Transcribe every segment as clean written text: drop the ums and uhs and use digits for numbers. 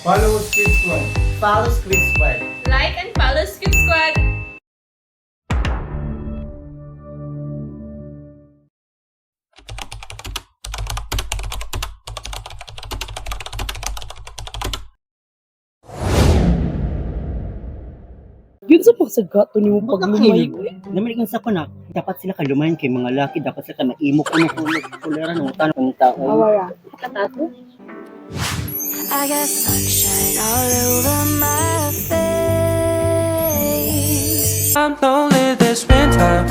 Follow Squid Squad. Follow Squid Squad. Like and follow Scoop Squad. Yun sa pagsagato ni mo paglumay. Namalik sa ko na, dapat sila kalumayan kay mga laki, dapat sila maimok ano kung kulera ng utan ng tao. Awara. I got sunshine all over my face. I'm lonely this winter.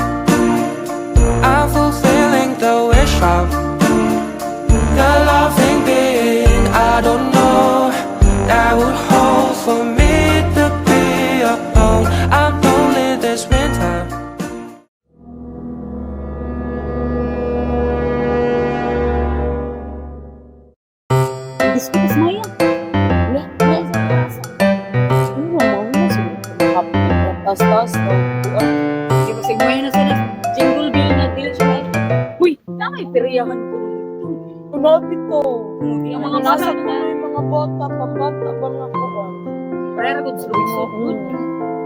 I'm fulfilling the wish of the loving being I don't know that would hold for me to be alone. I'm lonely this winter. Gusto ko maya. Wala, wala. Ano mo mo sa tas-tas no. Di ba sigmay na sila jingle bell na dili siya. Uy, Na may periyahan ko nito. Unabi to. Ang mga Mga bata nasa ko na yung mga bata, pambata ba nga ko ba? Pareha gud sa so good.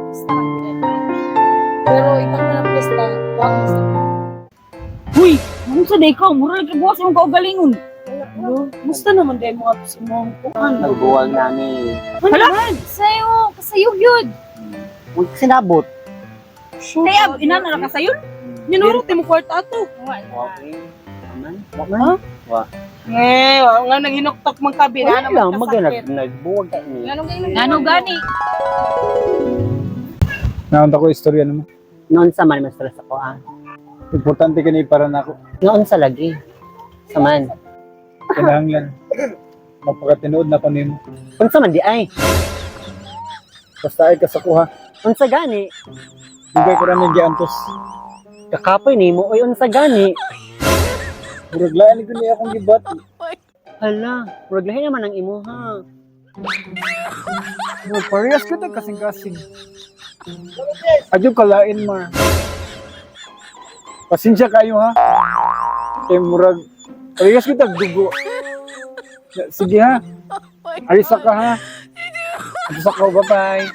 Basta man din. Pero ikaw na lang pesta, wag sa. Uy, unsa day ka? Mura lagi buwas imong kaugalingon. Ano? Musta naman dahil mga sa mga kuan. Nagbuwag namin. Hala, Sayo, kasayo yun. Huwag sinabot. kaya ina na ka sayon. Ninuro ti mo kwarta ato. Okay. Aman? Wa man? Eh, nga nang hinuktok man kabi Wala lang, maganag nagbuwag ka ni. Ngano gani? Naunta ko istorya naman. Noon sa man, mas stress ako ah. Importante kini para nako. Noon sa lagi. Sa man. Kinahanglan. Mapakatinuod na ko nimo. Unsa man di ay. Basta ay kasakuha. Unsa gani? Dugay ko ra ning giantos. Kakapoy nimo oy unsa gani? Murag lain ko ni akong gibati. Hala, murag lahi naman ang imuha. Murag parehas ko tag kasing-kasing. Adyo kalain mar. Pasensya kayo ha. Kay murag parehas ko tag dugo. Sige ha. Arisa ka ha. Arisa ka, bye-bye.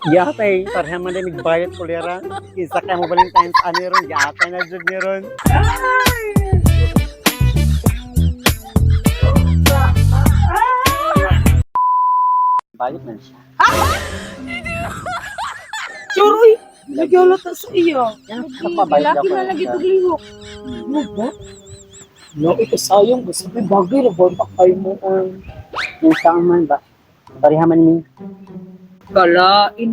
Giatay, pareha man din nagbayad kulera. Isa ka mo Valentine's ano ron, giatay na jud ni ron. Bayot man siya. Sure, uy. Nagyalata sa iya. Yan, nagpabayad Laki ako. na lagi tuglihok. Ano ba? No, ito sayang. Basta may bagay na ba kayo mo or Yung saan man ba? Pareha man ni. Kalain.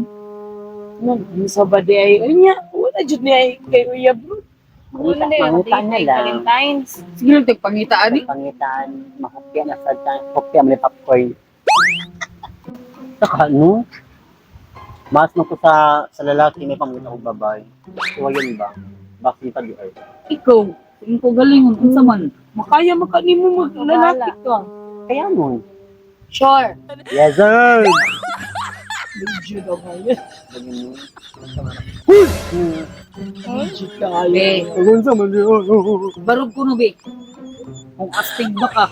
ano, sa ba di ay, ay niya, wala jud niya ay kay Uya bro. Mangita, mangita na lang. Valentine's. Sige lang tagpangita ani. Pangitaan, makopya na sa tan, kopya mo ni popcorn. Saka ano? Mas mo ko sa lalaki may pangita og babae. So yun ba? Bakit pa di ay? Ikaw, imong kaugalingon unsa man? Makaya makanimo maglalaki ka. Kaya mo. Sure. Yes sir. Legit ang kaya. Huy! Legit ka Be, kayo. Unsa man yun? barog kuno be. Kung astig ba ka?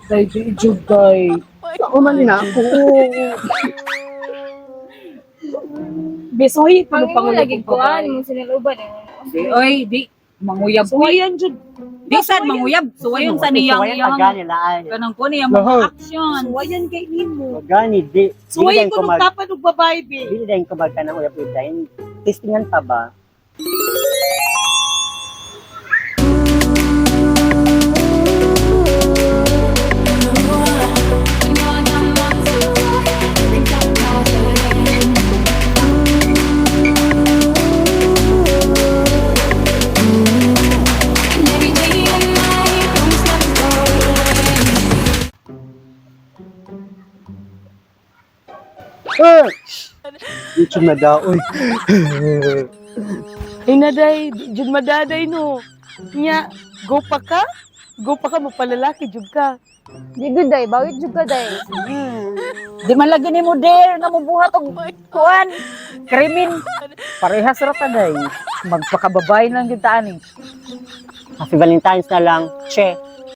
Dahil di jud kay. Ako man din ako. Besoy pa Pangin mo lagi kuan mong siniluban eh. Di oy, di manguyab ko. Suwayan jud. Di sad manguyab, suwayon sa niyang Suwayan iyang pagani laan. kanang kuno iyang mga Lahat. action. Suwayan kay nimo. Gani di. Suwayan ko nung tapan og babae be. Dili din ko mag kanang uyab uyab dahil testingan pa ba? Every day and night, don't stop going. Ah! YouTube na daw. Uy. Ay naday, di jud madaday no. Nya, go pa ka? Go pa ka mapalalaki jud ka. Di good day, bawit jud ka day. Di man lagi nimo dare nga mobuhat og kuan. Krimen. Parehas ra ta day. Magpakababay lang gyud ta ani. Happy Valentine's na lang. Che.